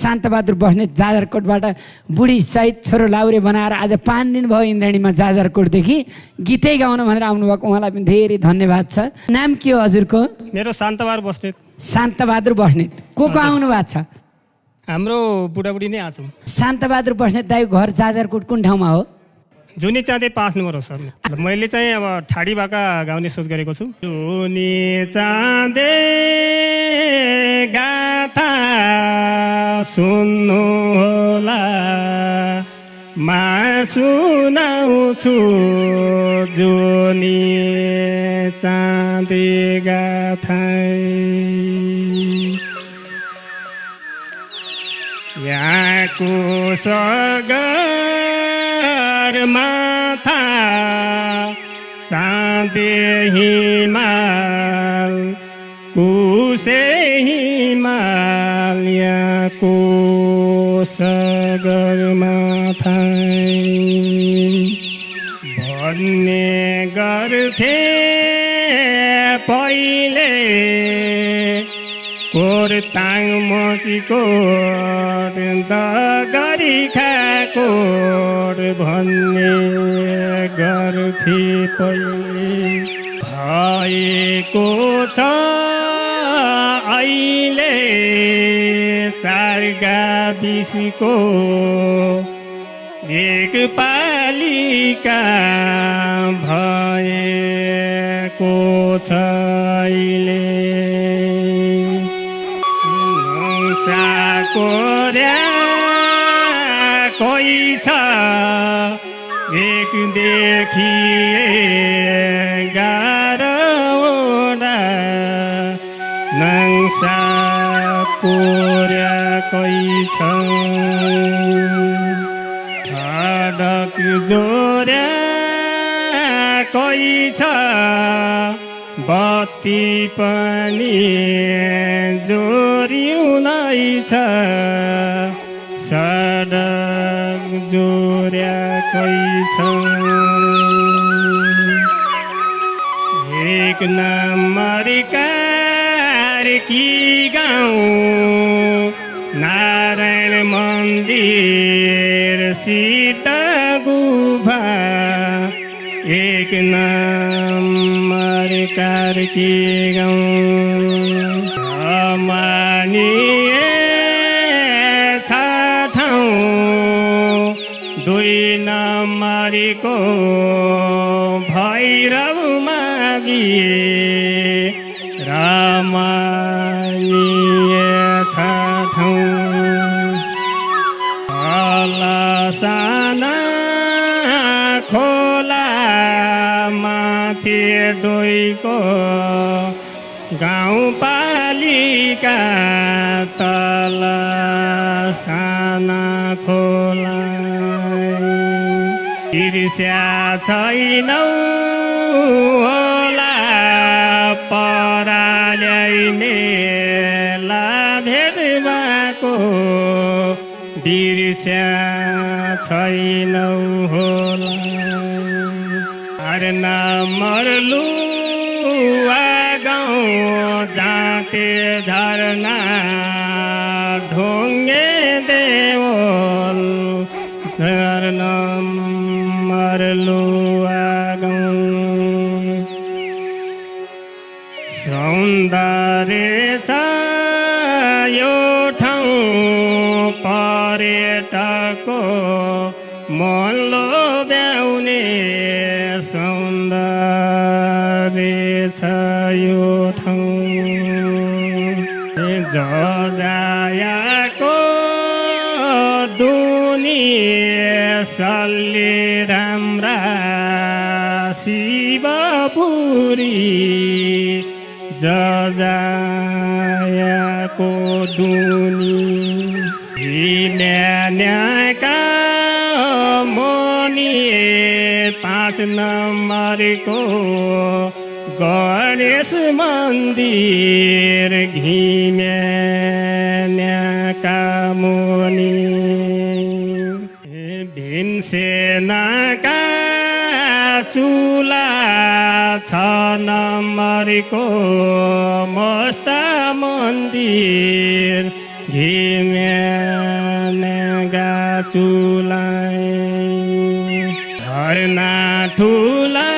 शान्तबहादुर बस्नेत जाजरकोटबाट बुढी सहित छोरो लाउरे बनाएर आज 5 दिन भयो इन्द्रणीमा जाजरकोटदेखि गीतै गाउन भनेर आउनुभएको, उहाँलाई पनि धेरै धन्यवाद छ। नाम के हो हजुरको? मेरो शान्तबहादुर बस्नेत। शान्तबहादुर बस्नेत। को आउनु भएको छ? हाम्रो बुढाबुढी नै आछौँ। शान्तबहादुर बस्नेत दाइ घर जाजरकोट कुन ठाउँमा हो? जुनी चाँदे 5 नम्बर हो सर। मैले चाहिँ अब ठाडी भाका गाउने सोच गरेको छु। जुनी चाँदे गाथा सुन्नु होला, मा सुनाउँछु जुनी चाँदे गाथा। यहाँको सगर माथा चाँदे हिमाल, कुसे हिमाल यहाँको सगर माथा भन्ने गर्थे पहिले कोरताङ मचिकोट दगरी खाकोट भन्ने गर्थे पहिले। भएको छ अहिले 4 गाविसको एक पालिका भएको छ अहिले। कोर्या कोही छ एकदेखि 11वटा, नङ्सा कोर्या कोही छ ठडक जोर्या कोही छ, बत्ती पनि जोरिउनै छ, सडक जोर्या कोही छ। 1 नम्बर कार्की गाउँ नारायण मन्दिर सीता गुफा, 1 नम्बर कार्की गाउँ मानिए छ ठाउँ 2 नम्बरको भैरव मागिए रमानिए छ ठाउँ। साना खोला माथि 2को गाउँपालिका तल साना खोला। ईर्ष्या छैनौ होला पराल्याइने लाभेट भएको, ईर्ष्या छैनौ होला। अरे नम्बर लुवा गाउँ जाते झरना ढुङ्गे देवल, नम्बर लुवा गाउँ सौन्दर्य छ यो ठाउँ पर्यटकको मन लोभ्याउने, सौन्दर्य छ यो ठाउँ। जजायाको दुनी सल्ली राम्रा शिवपुरी, जजायाको दुनी न्याका मोनी 5 नम्बरको गणेश मन्दिर, घिम्याका मुनि भीमसेनका चुला 6 नम्बरको मस्त मन्दिर, घिम्या चुलाए धरना ठुला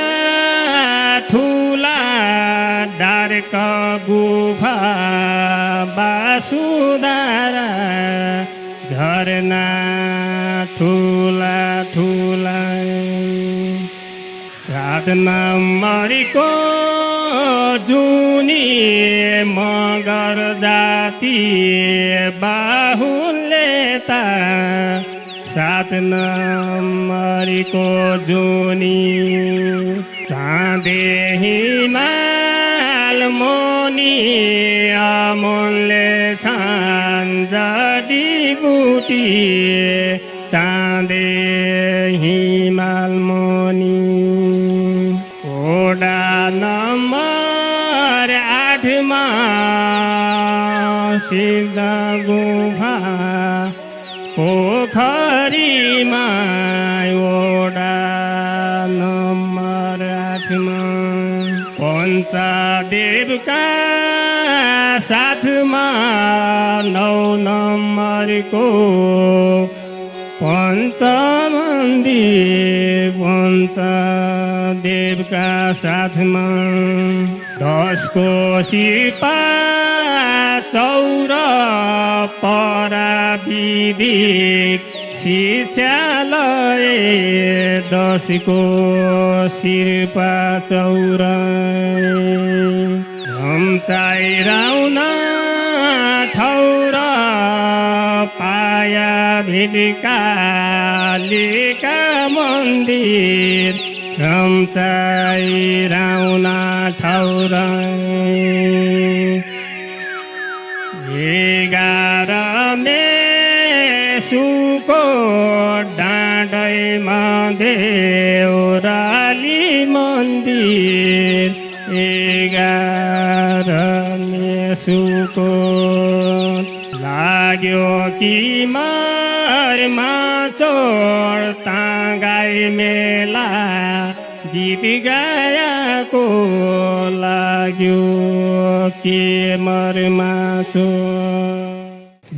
ठुला डार्क गुफा बासुधारा झरना ठुला ठुला 7 नम्बरको जुनी मगर जाति बाहुल्यता 7 नम्बरको जुनी चाँदे हिमाल मुनि अमूल्य छन् जडीबुटी चाँदे हिमाल मुनि ओडा नम्बर 8 मा सिद्ध गुफा पोखरीमा ओडा नम्बर 8 मा पञ्चदेवका साथमा 9 नम्बरको पञ्चमन्दिर पञ्चदेवका साथमा 10 को शिल्पा चौर पराविधिक शिक्षालय 10 को शिल्पा चौर चाइराउन ठौर पाया भिडकालीका मन्दिर चाइराउन ठौर 11 मेसुको डाँडैमा देउराली मन्दिर 11 मेसुको लाग्यो कि मरमा चोर तागाई मेला गीत गायाको लाग्यो के मरमा चोर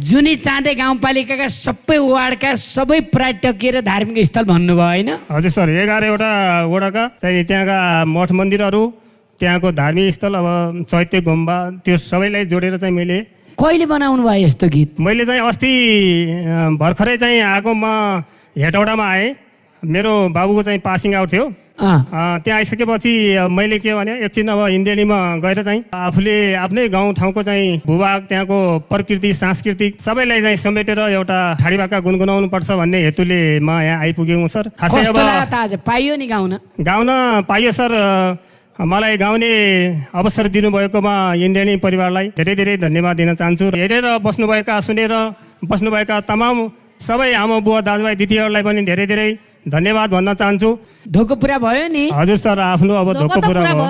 जुनी चाँदे गाउँपालिकाका सबै वार्डका सबै पर्यटकीय र धार्मिक स्थल भन्नुभयो होइन? हजुर सर 11वटा वडाका चाहिँ त्यहाँका मठ मन्दिरहरू त्यहाँको धार्मिक स्थल अब चैत्य गुम्बा त्यो सबैलाई जोडेर चाहिँ मैले कहिले बनाउनु भयो यस्तो गीत? मैले चाहिँ अस्ति भर्खरै चाहिँ आएको म हेटौडामा आएँ मेरो बाबुको चाहिँ पासिङ आउट थियो त्यहाँ आइसकेपछि मैले के भने एकछिन अब इन्द्रेणीमा गएर चाहिँ आफूले आफ्नै गाउँ ठाउँको चाहिँ भूभाग त्यहाँको प्रकृति सांस्कृतिक सबैलाई चाहिँ समेटेर एउटा ठाडी भाका गुनगुनाउनु पर्छ भन्ने हेतुले म यहाँ आइपुगेको सर। खासै अब पाइयो नि गाउन पाइयो सर। मलाई गाउने अवसर दिनुभएकोमा इन्द्रेणी परिवारलाई धेरै धेरै धन्यवाद दिन चाहन्छु। हेरेर बस्नुभएका सुनेर बस्नुभएका तमाम सबै आमा बुवा दाजुभाइ दिदीहरूलाई पनि धेरै धेरै धन्यवाद भन्न चाहन्छु। धोको पुरा भयो नि? हजुर सर आफ्नो अब धोको पुरा भयो।